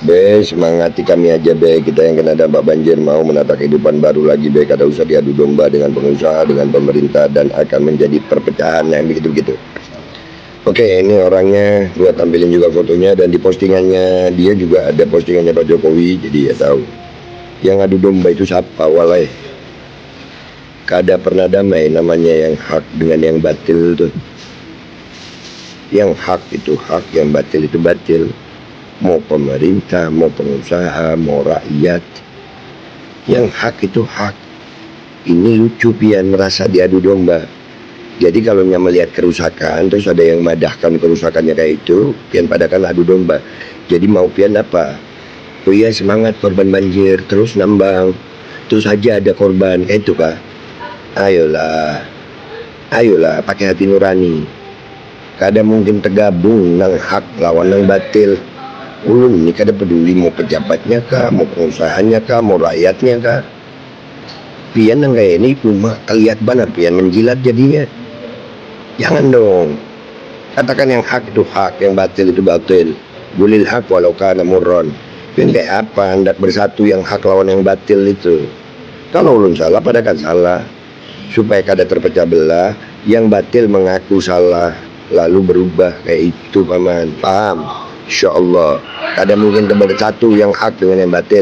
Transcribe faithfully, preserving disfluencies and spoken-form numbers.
Be, semangati kami aja be, kita yang kena dampak banjir mau menata kehidupan baru lagi be, kada usah diadu domba dengan pengusaha, dengan pemerintah, dan akan menjadi perpecahan yang begitu-begitu. Oke, ini orangnya gua tampilin juga fotonya dan di postingannya dia juga ada postingannya Pak Jokowi, jadi ya tahu. Yang adu domba itu siapa, walai? Kada pernah damai namanya yang hak dengan yang batil tuh. Yang hak itu hak, yang batil itu batil. Mau pemerintah, mau pengusaha, mau rakyat. Yang hak itu hak. Ini lucu pian merasa diadu domba. Jadi kalau nya melihat kerusakan, terus ada yang madahkan kerusakannya kayak itu, pian padakan adu domba. Jadi mau pian apa? Oh iya, semangat korban banjir, terus nambang. Terus aja ada korban, kayak itu kah? Ayolah. Ayolah, pakai hati nurani. Kada mungkin tergabung nang hak lawan nang batil. Ulun ni kada peduli mau pejabatnya kah, mau pengusahanya kah, mau rakyatnya kah. Pian nang kaya ini cuma keliat banar pian menjilat jadinya. Jangan dong. Katakan yang hak itu hak, yang batil itu batil. Gulil hak walau kana murron. Pian kayak apa hendak bersatu yang hak lawan yang batil itu? Kalau ulun salah, padakan salah. Supaya kada terpecah belah, yang batil mengaku salah, lalu berubah kayak itu, Paman. Paham? Insya Allah. Kada mungkin bersatu yang hak dengan yang batil.